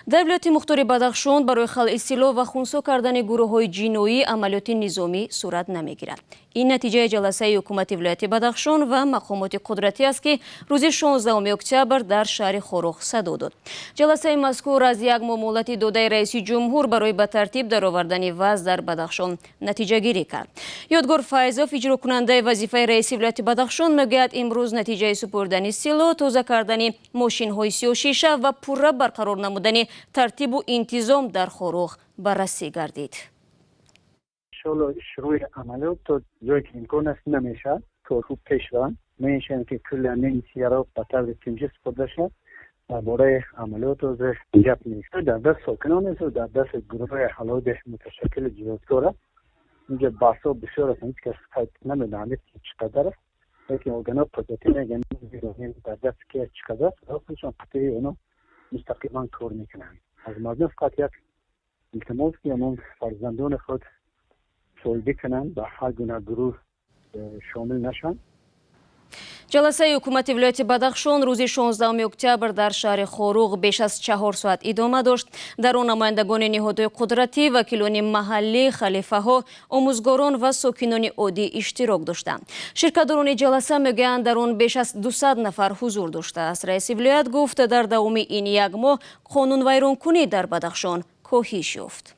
Дар вилояти мухтори Бадахшон барои халъи силоҳ ва хунсо кардани гурӯҳҳои ҷиноӣ амалиёти низомӣ сурат намегирад. Ин натиҷаи ҷаласаи ҳукумати вилояти Бадахшон ва мақомоти қудратӣ аст, ки рӯзи 16 октябр дар шаҳри Хоруғ садо дод. Ҷаласаи мазкур аз як моҳ муҳлати додаи раиси ҷумҳур барои ба тартиб даровардани вазъ дар Бадахшон натиҷагирӣ кард. Ёдгор Файзов, иҷрокунандаи вазифаи раиси вилояти Бадахшон, мегӯяд, имрӯз натиҷаи супурдани силоҳ, тоза кардани мошинҳои сиёҳшиша ва пурра барқарор намудани тартибу интизом дар Хоруғ баррасӣ гардид. Иншоалло, шурӯи амалиёт то ҷое ки имкон аст намешавад, кор хуб пеш раванд. Мешавем, ки кулли ҳамин ба таври тинҷӣ истифода шавад. Дар бораи амалиёт ҳозир гап нест, дар даст сокинон нест, дар дасти гурӯҳҳои ҳалоди муташаккили ҷинояткор аст. Инҷа баҳсҳо бисёр аст, ҳеҷ кас қайд намедонад, ки чӣ қадар аст, лекин органҳо қудратӣ мегӯянд, дар даст ки чӣ қадар аст, худшон қатъи оно мустақиман кор мекунанд. Аз мардум фақат як илтимос, ки ҳамон фарзандони худ соҳибӣ кунанд, ба ҳар гуна гурӯҳ шомил нашаванд. Ҷаласаи ҳукумати вилояти Бадахшон рӯзи 16 октябр дар шаҳри Хоруғ беш аз 4 соат идома дошт. Дар он намояндагони ниҳодҳои қудратӣ, вакилони маҳаллӣ, халифаҳо, омӯзгорон ва сокинони оддӣ иштирок доштанд. Ширкатдорони ҷаласа мегӯянд, дар он беш аз 200 нафар ҳузур доштааст. Раиси вилоят гуфт, дар давоми ин як моҳ қонунвайронкунӣ дар Бадахшон коҳиш ёфт.